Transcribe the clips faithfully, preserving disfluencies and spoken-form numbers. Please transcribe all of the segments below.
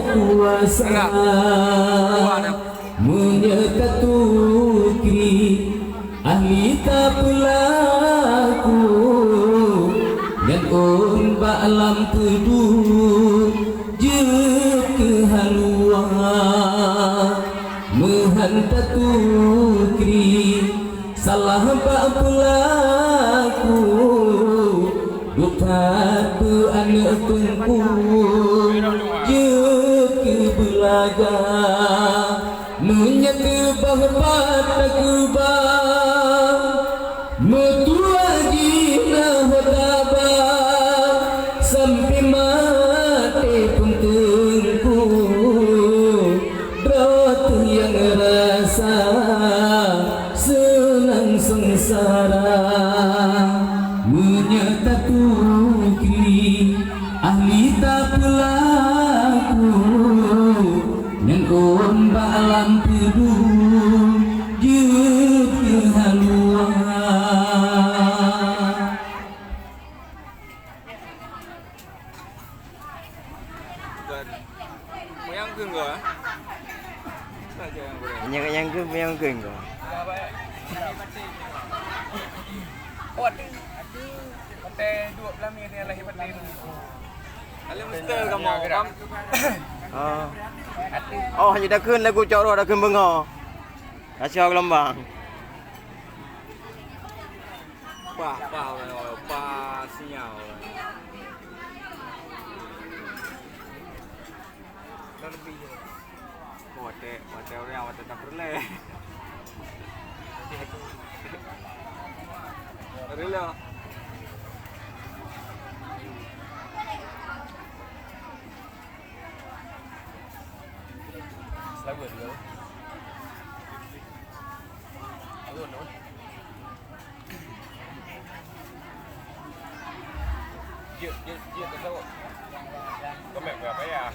kuasa. Meunyoe tatukri ahli tapeulaku, nyan ôn bak lam peudeueng jeuet keu haluwa. Meuhan tatukri salah bak peulaku, duek that beu aneuk teungku jeuet keu beulaga. Meunyoe keubah pat takeubah, meutuah jih na ho taba, sampai maté pun teungku. Droe teuh nyang rasa seunang seungsara. Meunyoe tatukri ahli tapeulaku, nyan ôn bak lam peudeueng jeuet keu haluwa. Bukan. Meuyang keu gua. Saja yang boleh. Nyang, nyang keu, meuyang keu gua. Oh, ada. Ada. Sampai dua belas minit yang lahir batin. Alam mesti kamu, kam. Oh. Oh, hanya dakun lagu cok roh, dakun bengo. Kacau gelombang. Pah, pah, pah sinyal. Dah lebih je. Watèe, watèe ureueng, watèe tak peureulèe. Peureulèe. Selamat juga. Alun, alun. Jeuet, jeuet, jeuet, jeuet. Kami berapa ya?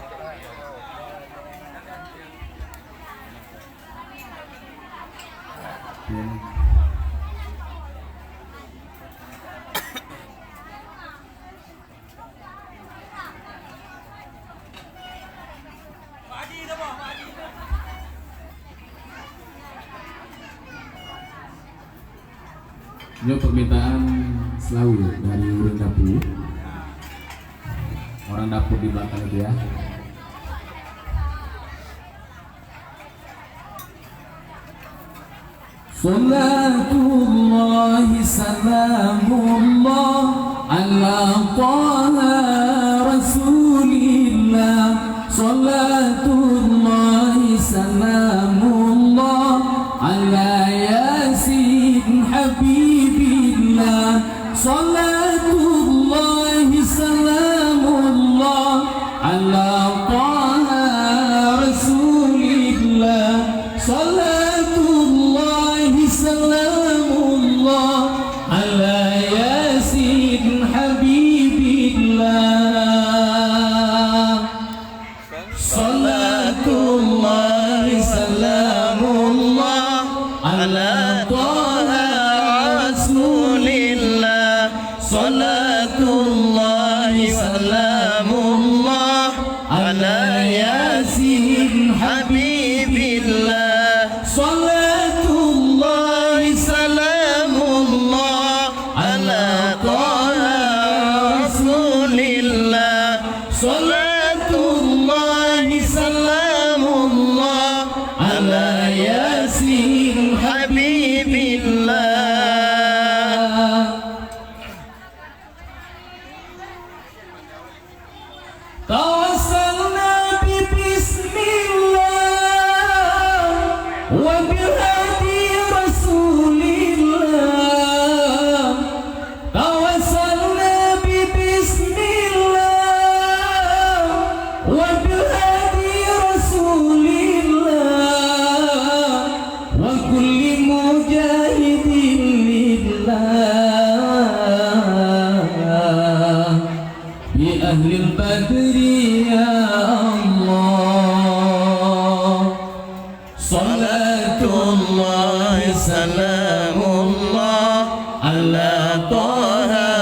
Nyoe permintaan seulaweuet dari ureueng dapur. Orang dapur di belakang itu ya. Salatullahi salamullah ala Taha Rasulillah. Salatullahi salamullah ala Yasin Habibillah. Salatullahi salamullah ala Taha Rasulillah. Salatullahi salamullah ala Yasin Habibillah. Salatullahi salamullah ala Taha Rasulillah. Salatullahi salamullah ala Yasin Habibillah. Salatullahi salamullah ala Taha Rasulillah. Salatullahi salamullah ala Yasin Habibillah. Tawassalna bi bismillah wa bil hadi Rasulillah. Tawassalna bi bismillah wa bil hadi Rasulillah wa kulli mujahidin lillah. Bi ahlil badri ya Allah. Salatullahi salamullah ala Taha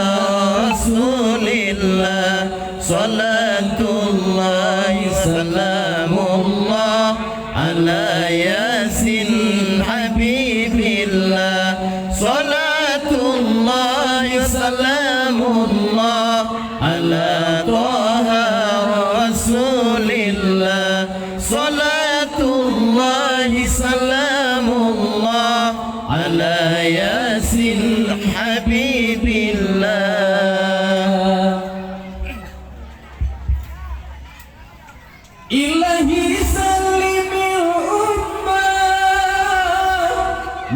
Rasulillah. Salatullahi salam على ياسين حبيب الله، صلاة الله سلام الله، على طه رسول الله، صلاة الله سلام الله، على ياسين حبيب الله. إلهي سلم الأمة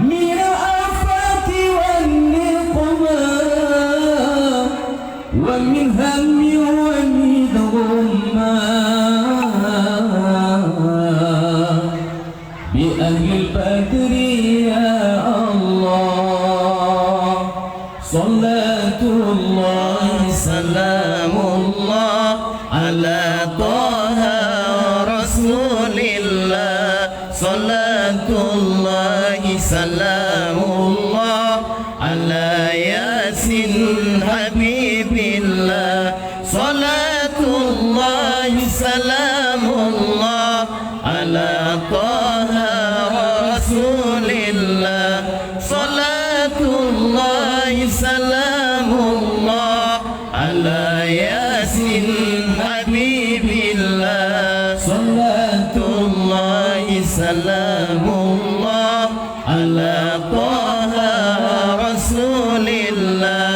من الآفات والنقمة ومن هم ومن غمة بأهل البدر يا الله. صلاة الله سلام الله على طه رسول الله، صلاة الله سلام الله على ياسين حبيب الله، صلاة الله سلام الله على طه رسول الله، صلاة الله سلام الله على ياسين حبيب الله، صلاة الله سلام الله على طه رسول الله،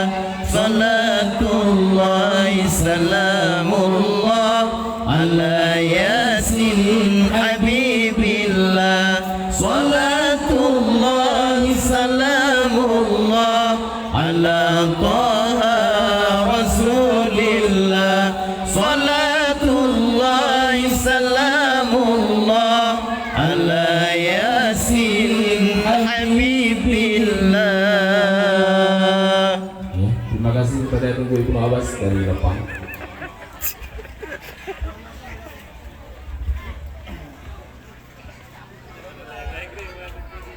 صلاة الله سلام الله على ياسين حبيب الله، صلاة الله سلام الله على طه رسول الله، صلاة الله سلام الله على ياسين حبيب الله. Ya, terima kasih kepada Teungku Ibnu Abbas dari Lampang.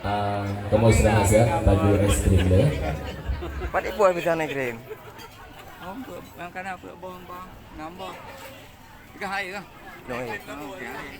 Ah, kamoe seurah siat baju es krim deh. Pat iboh bisa naik krim? Oh, untuk makanan, untuk boh, boh, nambah. Tiga hari lah. Tiga hari. Oh, tiga hari.